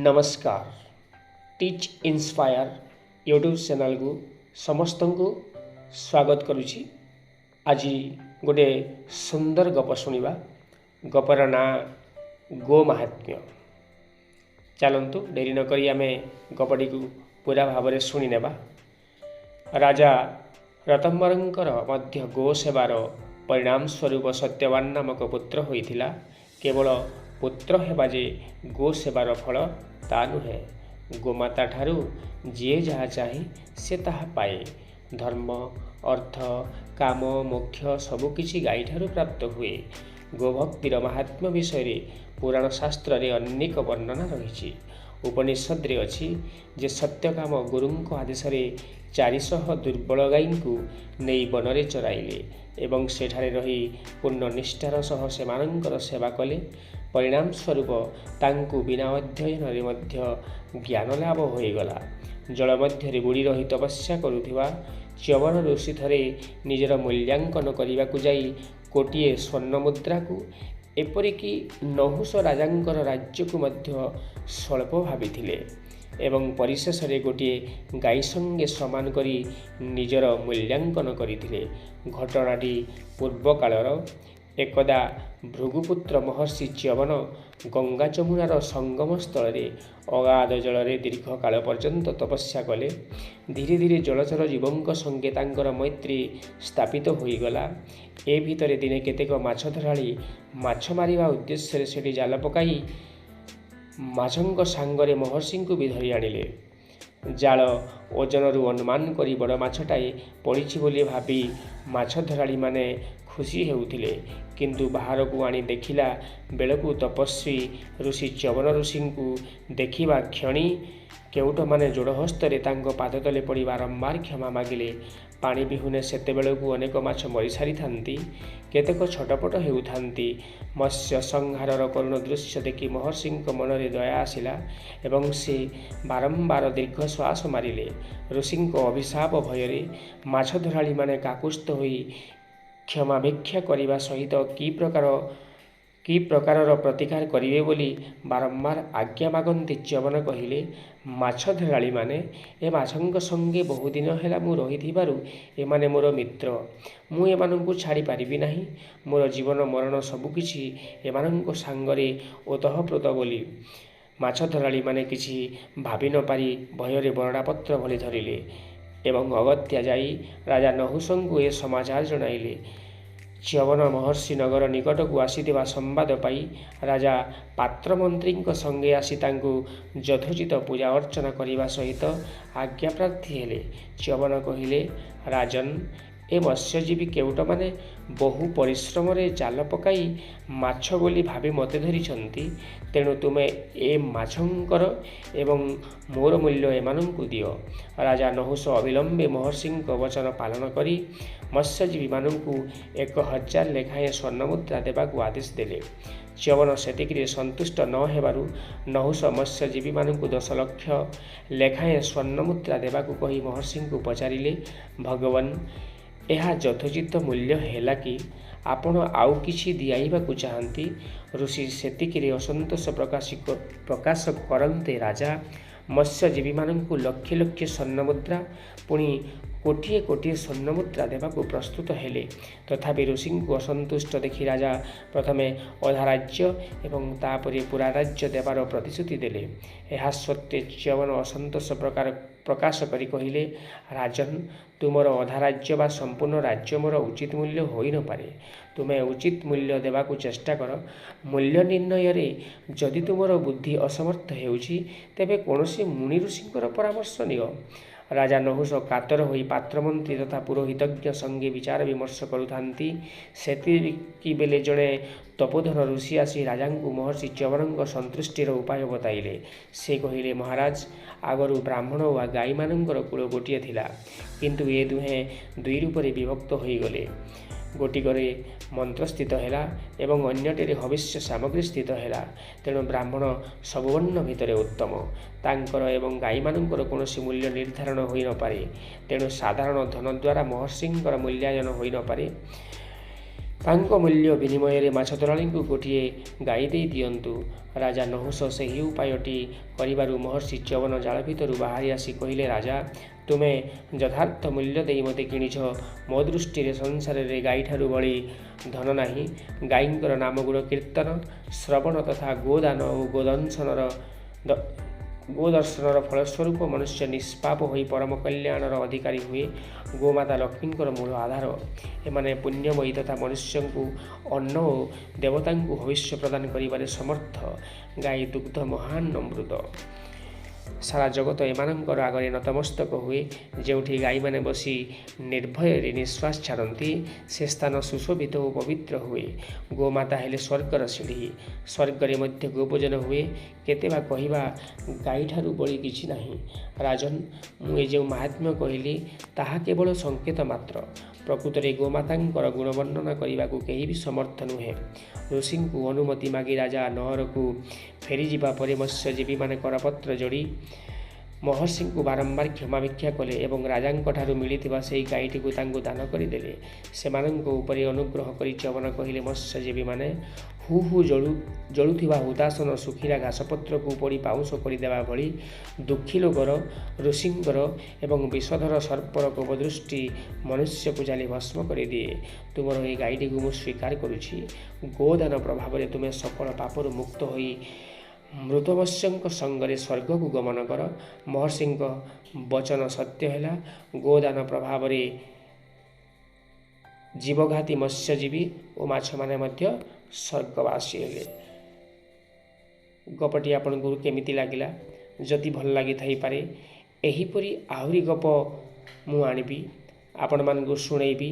ନମସ୍କାର, teach inspire YouTube ଚ୍ୟାନେଲ୍କୁ ସମସ୍ତଙ୍କୁ ସ୍ୱାଗତ କରୁଛି। ଆଜି ଗୋଟେ ସୁନ୍ଦର ଗପ ଶୁଣିବା। ଗପର ନାଁ ଗୋ ମାହାତ୍ମ୍ୟ। ଚାଲନ୍ତୁ, ଡେରି ନକରି ଆମେ ଗପଟିକୁ ପୁରା ଭାବରେ ଶୁଣିନେବା। ରାଜା ରତମ୍ବରଙ୍କର ମଧ୍ୟ ଗୋ ସେବାର ପରିଣାମ ସ୍ୱରୂପ ସତ୍ୟବାନ ନାମକ ପୁତ୍ର ହୋଇଥିଲା। କେବଳ ପୁତ୍ର ହେବା ଯେ ଗୋ ସେବାର ଫଳ ତା ନୁହେଁ। ଗୋମାତା ଠାରୁ ଯିଏ ଯାହା ଚାହେଁ ସେ ତାହା ପାଏ। ଧର୍ମ, ଅର୍ଥ, କାମ, ମୋକ୍ଷ ସବୁକିଛି ଗାଈଠାରୁ ପ୍ରାପ୍ତ ହୁଏ। ଗୋଭକ୍ତିର ମାହାତ୍ମ୍ୟ ବିଷୟରେ ପୁରାଣ ଶାସ୍ତ୍ରରେ ଅନେକ ବର୍ଣ୍ଣନା ରହିଛି। ଉପନିଷଦରେ ଅଛି ଯେ ସତ୍ୟକାମ ଗୁରୁଙ୍କ ଆଦେଶରେ 400 ଦୁର୍ବଳ ଗାଈଙ୍କୁ ନେଇ ବନରେ ଚରାଇଲେ ଏବଂ ସେଠାରେ ରହି ପୂର୍ଣ୍ଣ ନିଷ୍ଠାର ସହ ସେମାନଙ୍କର ସେବା କଲେ। ପରିଣାମ ସ୍ୱରୂପ ତାଙ୍କୁ ବିନା ଅଧ୍ୟୟନରେ ମଧ୍ୟ ଜ୍ଞାନ ଲାଭ ହୋଇଗଲା। ଜଳ ମଧ୍ୟରେ ବୁଡ଼ି ରହି ତପସ୍ୟା କରୁଥିବା ଚ୍ୟବନ ଋଷି ଥରେ ନିଜର ମୂଲ୍ୟାଙ୍କନ କରିବାକୁ ଯାଇ କୋଟିଏ ସ୍ୱର୍ଣ୍ଣ ମୁଦ୍ରାକୁ, ଏପରିକି ନହୁଷ ରାଜାଙ୍କର ରାଜ୍ୟକୁ ମଧ୍ୟ ସ୍ୱଳ୍ପ ଭାବିଥିଲେ ଏବଂ ପରିଶେଷରେ ଗୋଟିଏ ଗାଈ ସଙ୍ଗେ ସମାନ କରି ନିଜର ମୂଲ୍ୟାଙ୍କନ କରିଥିଲେ। ଘଟଣାଟି ପୂର୍ବକାଳର। ଏକଦା ଭୃଗୁପୁତ୍ର ମହର୍ଷି ଚ୍ୟବନ ଗଙ୍ଗା ଯମୁନାର ସଙ୍ଗମ ସ୍ଥଳରେ ଅଗାଧ ଜଳରେ ଦୀର୍ଘକାଳ ପର୍ଯ୍ୟନ୍ତ ତପସ୍ୟା କଲେ। ଧୀରେ ଧୀରେ ଜଳଚର ଜୀବଙ୍କ ସଙ୍ଗେ ତାଙ୍କର ମୈତ୍ରୀ ସ୍ଥାପିତ ହୋଇଗଲା। ଏ ଭିତରେ ଦିନେ କେତେକ ମାଛ ଧରାଳି ମାଛ ମାରିବା ଉଦ୍ଦେଶ୍ୟରେ ସେଠି ଜାଲ ପକାଇ ମାଛଙ୍କ ସାଙ୍ଗରେ ମହର୍ଷିଙ୍କୁ ବି ଧରି ଆଣିଲେ। ଜାଳ ଓଜନରୁ ଅନୁମାନ କରି ବଡ଼ ମାଛଟାଏ ପଡ଼ିଛି ବୋଲି ଭାବି ମାଛ ଧରାଳିମାନେ ଖୁସି ହେଉଥିଲେ। କିନ୍ତୁ ବାହାରକୁ ଆଣି ଦେଖିଲା ବେଳକୁ ତପସ୍ୱୀ ଋଷି ଚ୍ୟବନ ଋଷିଙ୍କୁ ଦେଖିବା କ୍ଷଣି କେଉଟମାନେ ଯୋଡ଼ହସ୍ତରେ ତାଙ୍କ ପାଦ ତଳେ ପଡ଼ି ବାରମ୍ବାର କ୍ଷମା ମାଗିଲେ। ପାଣି ବିହୁନେ ସେତେବେଳକୁ ଅନେକ ମାଛ ମରିସାରିଥାନ୍ତି, କେତେକ ଛଟପଟ ହେଉଥାନ୍ତି। ମତ୍ସ୍ୟ ସଂହାରର କରୁଣ ଦୃଶ୍ୟ ଦେଖି ମହର୍ଷିଙ୍କ ମନରେ ଦୟା ଆସିଲା ଏବଂ ସେ ବାରମ୍ବାର ଦୀର୍ଘଶ୍ୱାସ ମାରିଲେ। ଋଷିଙ୍କ ଅଭିଶାପ ଭୟରେ ମାଛ ଧରାଳିମାନେ କାକୁସ୍ଥ ହୋଇ କ୍ଷମା ଭିକ୍ଷା କରିବା ସହିତ କି ପ୍ରକାରର ପ୍ରତିକାର କରିବେ ବୋଲି ବାରମ୍ବାର ଆଜ୍ଞା ମାଗନ୍ତେ ଚ୍ୟବନ କହିଲେ, ମାଛ ଧରାଳିମାନେ, ଏ ମାଛଙ୍କ ସଙ୍ଗେ ବହୁଦିନ ହେଲା ମୁଁ ରହିଥିବାରୁ ଏମାନେ ମୋର ମିତ୍ର। ମୁଁ ଏମାନଙ୍କୁ ଛାଡ଼ି ପାରିବି ନାହିଁ। ମୋର ଜୀବନ ମରଣ ସବୁକିଛି ଏମାନଙ୍କ ସାଙ୍ଗରେ ଓତଃପ୍ରୋତ ବୋଲି। ମାଛ ଧରାଳିମାନେ କିଛି ଭାବି ନପାରି ଭୟରେ ବରଡ଼ାପତ୍ର ଭଳି ଧରିଲେ ଏବଂ ଅଗତ୍ୟା ଯାଇ ରାଜା ନହୁଷଙ୍କୁ ଏ ସମାଚାର ଜଣାଇଲେ। ଚ୍ୟବନ ମହର୍ଷି ନଗର ନିକଟକୁ ଆସିଥିବା ସମ୍ବାଦ ପାଇ ରାଜା ପାତ୍ରମନ୍ତ୍ରୀଙ୍କ ସଙ୍ଗେ ଆସି ତାଙ୍କୁ ଯଥୋଚିତ ପୂଜା ଅର୍ଚ୍ଚନା କରିବା ସହିତ ଆଜ୍ଞାପ୍ରାର୍ଥୀ ହେଲେ। ଚ୍ୟବନ କହିଲେ, ରାଜନ୍, ଏ ମତ୍ସ୍ୟଜୀବୀ କେଉଟମାନେ ବହୁ ପରିଶ୍ରମରେ ଜାଲ ପକାଇ ମାଛ ବୋଲି ଭାବି ମୋତେ ଧରିଛନ୍ତି। ତେଣୁ ତୁମେ ଏ ମାଛଙ୍କର ଏବଂ ମୋର ମୂଲ୍ୟ ଏମାନଙ୍କୁ ଦିଅ। ରାଜା ନହୁଷ ଅବିଳମ୍ବେ ମହର୍ଷିଙ୍କ ବଚନ ପାଳନ କରି ମତ୍ସ୍ୟଜୀବୀମାନଙ୍କୁ 1000 ଲେଖାଏଁ ସ୍ୱର୍ଣ୍ଣମୁଦ୍ରା ଦେବାକୁ ଆଦେଶ ଦେଲେ। ଚ୍ୟବନ ସେତିକିରେ ସନ୍ତୁଷ୍ଟ ନ ହେବାରୁ ନହୁଷ ମତ୍ସ୍ୟଜୀବୀମାନଙ୍କୁ 10 ଲକ୍ଷ ଲେଖାଏଁ ସ୍ୱର୍ଣ୍ଣମୁଦ୍ରା ଦେବାକୁ କହି ମହର୍ଷିଙ୍କୁ ପଚାରିଲେ, ଭଗବାନ, ଏହା ଯଥୋଚିତ ମୂଲ୍ୟ ହେଲା କି ଆପଣ ଆଉ କିଛି ଦିଆଇବାକୁ ଚାହାନ୍ତି? ଋଷି ସେତିକିରେ ଅସନ୍ତୋଷ ପ୍ରକାଶ କରନ୍ତେ ରାଜା ମତ୍ସ୍ୟଜୀବୀମାନଙ୍କୁ ଲକ୍ଷେ ଲକ୍ଷେ ସ୍ୱର୍ଣ୍ଣମୁଦ୍ରା, ପୁଣି କୋଟିଏ କୋଟିଏ ସ୍ୱର୍ଣ୍ଣମୁଦ୍ରା ଦେବାକୁ ପ୍ରସ୍ତୁତ ହେଲେ। ତଥାପି ଋଷିଙ୍କୁ ଅସନ୍ତୁଷ୍ଟ ଦେଖି ରାଜା ପ୍ରଥମେ ଅଧା ରାଜ୍ୟ ଏବଂ ତାପରେ ପୁରା ରାଜ୍ୟ ଦେବାର ପ୍ରତିଶ୍ରୁତି ଦେଲେ। ଏହା ସତ୍ତ୍ୱେ ଚ୍ୟବନ ଅସନ୍ତୋଷ ପ୍ରକାଶ କରି କହିଲେ, ରାଜନ୍, ତୁମର ଅଧା ରାଜ୍ୟ ବା ସମ୍ପୂର୍ଣ୍ଣ ରାଜ୍ୟ ମୋର ଉଚିତ ମୂଲ୍ୟ ହୋଇନପାରେ। ତୁମେ ଉଚିତ ମୂଲ୍ୟ ଦେବାକୁ ଚେଷ୍ଟା କର। ମୂଲ୍ୟ ନିର୍ଣ୍ଣୟରେ ଯଦି ତୁମର ବୁଦ୍ଧି ଅସମର୍ଥ ହେଉଛି, ତେବେ କୌଣସି ମୁନି ଋଷିଙ୍କର ପରାମର୍ଶ ନିଅ। ରାଜା ନହୁଷ କାତର ହୋଇ ପାତ୍ରମନ୍ତ୍ରୀ ତଥା ପୁରୋହିତଜ୍ଞ ସଙ୍ଗେ ବିଚାର ବିମର୍ଶ କରୁଥାନ୍ତି, ସେତିକି ବେଳେ ଜଣେ ତପୋଧନ ଋଷି ଆସି ରାଜାଙ୍କୁ ମହର୍ଷି ଚ୍ୟବନଙ୍କ ସନ୍ତୁଷ୍ଟିର ଉପାୟ ବତାଇଲେ। ସେ କହିଲେ, ମହାରାଜ, ଆଗରୁ ବ୍ରାହ୍ମଣ ଓ ଗାଈମାନଙ୍କର କୁଳ ଗୋଟିଏ ଥିଲା। କିନ୍ତୁ ଏ ଦୁହେଁ ଦୁଇ ରୂପରେ ବିଭକ୍ତ ହୋଇଗଲେ। ଗୋଟିକରେ ମନ୍ତ୍ର ସ୍ଥିତ ହେଲା ଏବଂ ଅନ୍ୟଟିରେ ହବିଷ୍ୟ ସାମଗ୍ରୀ ସ୍ଥିତ ହେଲା। ତେଣୁ ବ୍ରାହ୍ମଣ ସବୁ ବର୍ଣ୍ଣ ଭିତରେ ଉତ୍ତମ। ତାଙ୍କର ଏବଂ ଗାଈମାନଙ୍କର କୌଣସି ମୂଲ୍ୟ ନିର୍ଦ୍ଧାରଣ ହୋଇନପାରେ। ତେଣୁ ସାଧାରଣ ଧନ ଦ୍ୱାରା ମହର୍ଷିଙ୍କର ମୂଲ୍ୟାୟନ ହୋଇନପାରେ। ତାଙ୍କ ମୂଲ୍ୟ ବିନିମୟରେ ମାଛ ଧରାଳୀଙ୍କୁ ଗୋଟିଏ ଗାଈ ଦେଇ ଦିଅନ୍ତୁ। ରାଜା ନହୁଷ ସେହି ଉପାୟଟି କରିବାରୁ ମହର୍ଷି ଚ୍ୟବନ ଜାଳ ଭିତରୁ ବାହାରି ଆସି କହିଲେ, ରାଜା, ତୁମେ ଯଥାର୍ଥ ମୂଲ୍ୟ ଦେଇ ମୋତେ କିଣିଛ। ମୋ ଦୃଷ୍ଟିରେ ସଂସାରରେ ଗାଈଠାରୁ ବଳି ଧନ ନାହିଁ। ଗାଈଙ୍କର ନାମ ଗୁଣ କୀର୍ତ୍ତନ, ଶ୍ରବଣ ତଥା ଗୋଦାନ ଓ ଗୋଦର୍ଶନର ଫଳସ୍ୱରୂପ ମନୁଷ୍ୟ ନିଷ୍ପାପ ହୋଇ ପରମ କଲ୍ୟାଣର ଅଧିକାରୀ ହୁଏ। ଗୋମାତା ଲକ୍ଷ୍ମୀଙ୍କର ମୂଳ ଆଧାର। ଏମାନେ ପୁଣ୍ୟମୟୀ ତଥା ମନୁଷ୍ୟଙ୍କୁ ଅନ୍ନ ଓ ଦେବତାଙ୍କୁ ଭବିଷ୍ୟ ପ୍ରଦାନ କରିବାରେ ସମର୍ଥ। ଗାଈ ଦୁଗ୍ଧ ମହାନ ଅମୃତ। ସାରା ଜଗତ ଏମାନଙ୍କର ଆଗରେ ନତମସ୍ତକ ହୁଏ। ଯେଉଁଠି ଗାଈମାନେ ବସି ନିର୍ଭୟରେ ନିଶ୍ୱାସ ଛାଡ଼ନ୍ତି, ସେ ସ୍ଥାନ ସୁଶୋଭିତ ଓ ପବିତ୍ର ହୁଏ। ଗୋମାତା ହେଲେ ସ୍ୱର୍ଗର ସିଢ଼ି। ସ୍ୱର୍ଗରେ ମଧ୍ୟ ଗୋପୂଜନ ହୁଏ। କେତେ ବା କହିବା, ଗାଈଠାରୁ ବଳି କିଛି ନାହିଁ। ରାଜନ, ମୁଁ ଏ ଯେଉଁ ମାହାତ୍ମ୍ୟ କହିଲି ତାହା କେବଳ ସଂକେତ ମାତ୍ର। ପ୍ରକୃତରେ ଗୋମାତାଙ୍କର ଗୁଣ ବର୍ଣ୍ଣନା କରିବାକୁ କେହି ବି ସମର୍ଥ ନୁହେଁ। ଋଷିଙ୍କୁ ଅନୁମତି ମାଗି ରାଜା ନଅରକୁ ଫେରିଯିବା ପରେ ମତ୍ସ୍ୟଜୀବୀମାନେ କରପତ୍ର ଯୋଡ଼ି ମହର୍ଷିଙ୍କୁ ବାରମ୍ବାର କ୍ଷମା ଭିକ୍ଷା କଲେ ଏବଂ ରାଜାଙ୍କଠାରୁ ମିଳିଥିବା ସେହି ଗାଈଟିକୁ ତାଙ୍କୁ ଦାନ କରିଦେଲେ। ସେମାନଙ୍କ ଉପରେ ଅନୁଗ୍ରହ କରି ଚ୍ୟବନ କହିଲେ, ମତ୍ସ୍ୟଜୀବୀମାନେ, ହୁ ହୁ ଜଳୁଥିବା ହୁତାଶନ ଶୁଖିଲା ଘାସପତ୍ରକୁ ପୋଡ଼ି ପାଉଁଶ କରିଦେବା ଭଳି ଦୁଃଖୀ ଲୋକର, ଋଷିଙ୍କର ଏବଂ ବିଷଧର ସର୍ପର କୋପଦୃଷ୍ଟି ମନୁଷ୍ୟକୁ ଜାଳି ଭସ୍ମ କରିଦିଏ। ତୁମର ଏହି ଗାଈଟିକୁ ମୁଁ ସ୍ୱୀକାର କରୁଛି। ଗୋଦାନ ପ୍ରଭାବରେ ତୁମେ ସକଳ ପାପରୁ ମୁକ୍ତ ହୋଇ ମୃତମତ୍ସ୍ୟଙ୍କ ସଙ୍ଗରେ ସ୍ୱର୍ଗକୁ ଗମନ କର। ମହର୍ଷିଙ୍କ ବଚନ ସତ୍ୟ ହେଲା। ଗୋଦାନ ପ୍ରଭାବରେ ଜୀବଘାତୀ ମତ୍ସ୍ୟଜୀବୀ ଓ ମାଛମାନେ ମଧ୍ୟ ସ୍ୱର୍ଗବାସୀ ହେଲେ। ଗପଟି ଆପଣଙ୍କୁ କେମିତି ଲାଗିଲା? ଯଦି ଭଲ ଲାଗିଥାଇପାରେ, ଏହିପରି ଆହୁରି ଗପ ମୁଁ ଆଣିବି, ଆପଣମାନଙ୍କୁ ଶୁଣେଇବି।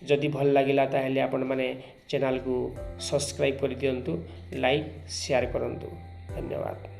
ଯଦି ଭଲ ଲାଗିଲା ତାହେଲେ ଆପଣମାନେ ଚ୍ୟାନେଲକୁ ସବସ୍କ୍ରାଇବ୍ କରିଦିଅନ୍ତୁ, ଲାଇକ୍ ସେୟାର କରନ୍ତୁ। ଧନ୍ୟବାଦ।